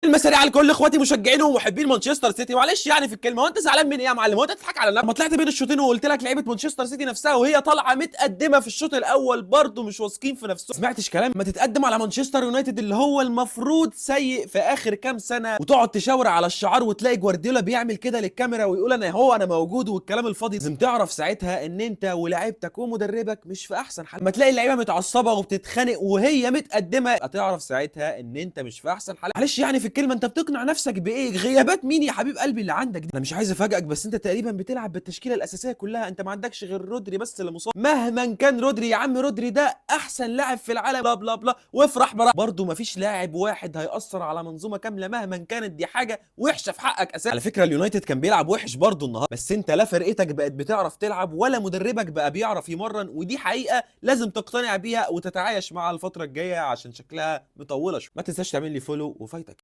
المساريع لكل اخواتي مشجعين ومحبين مانشستر سيتي. معلش يعني في الكلمه، هو انت زعلان من ايه يا معلم؟ هو انت تضحك على نفسك؟ ما طلعت بين الشوطين وقلت لك لعيبة مانشستر سيتي نفسها وهي طالعه متقدمة في الشوط الاول برضه مش واثقين في نفسهم. سمعتش كلام؟ ما تتقدم على مانشستر يونايتد اللي هو المفروض سيء في اخر كام سنة، وتقعد تشاور على الشعار وتلاقي جوارديولا بيعمل كده للكاميرا ويقول انا هو انا موجود والكلام الفاضي. لازم تعرف ساعتها ان انت ولاعيبتك ومدربك مش في احسن حال. ما تلاقي اللعيبة متعصبه وبتتخانق وهي متقدمة، هتعرف ساعتها ان انت مش في احسن حال. معلش يعني في الكلمه، انت بتقنع نفسك بايه؟ غيابات مين يا حبيب قلبي اللي عندك دي؟ انا مش عايز افاجئك بس انت تقريبا بتلعب بالتشكيله الاساسية كلها، انت ما عندكش غير رودري بس اللي مصاب. مهما كان رودري يا عم، رودري ده احسن لاعب في العالم، بلا بلا بلا وافرح برا. برضه ما فيش لاعب واحد هيأثر على منظومة كاملة مهما كانت، دي حاجة وحشة في حقك اساسا. على فكرة اليونايتد كان بيلعب وحش برضه النهارده، بس انت لا فرقتك بقت بتعرف تلعب ولا مدربك بقى بيعرف يمرن، ودي حقيقة لازم تقتنع بيها وتتعايش معها الفترة الجاية عشان شكلها مطولة شوية. ما تنساش تعمل لي follow وفايتك.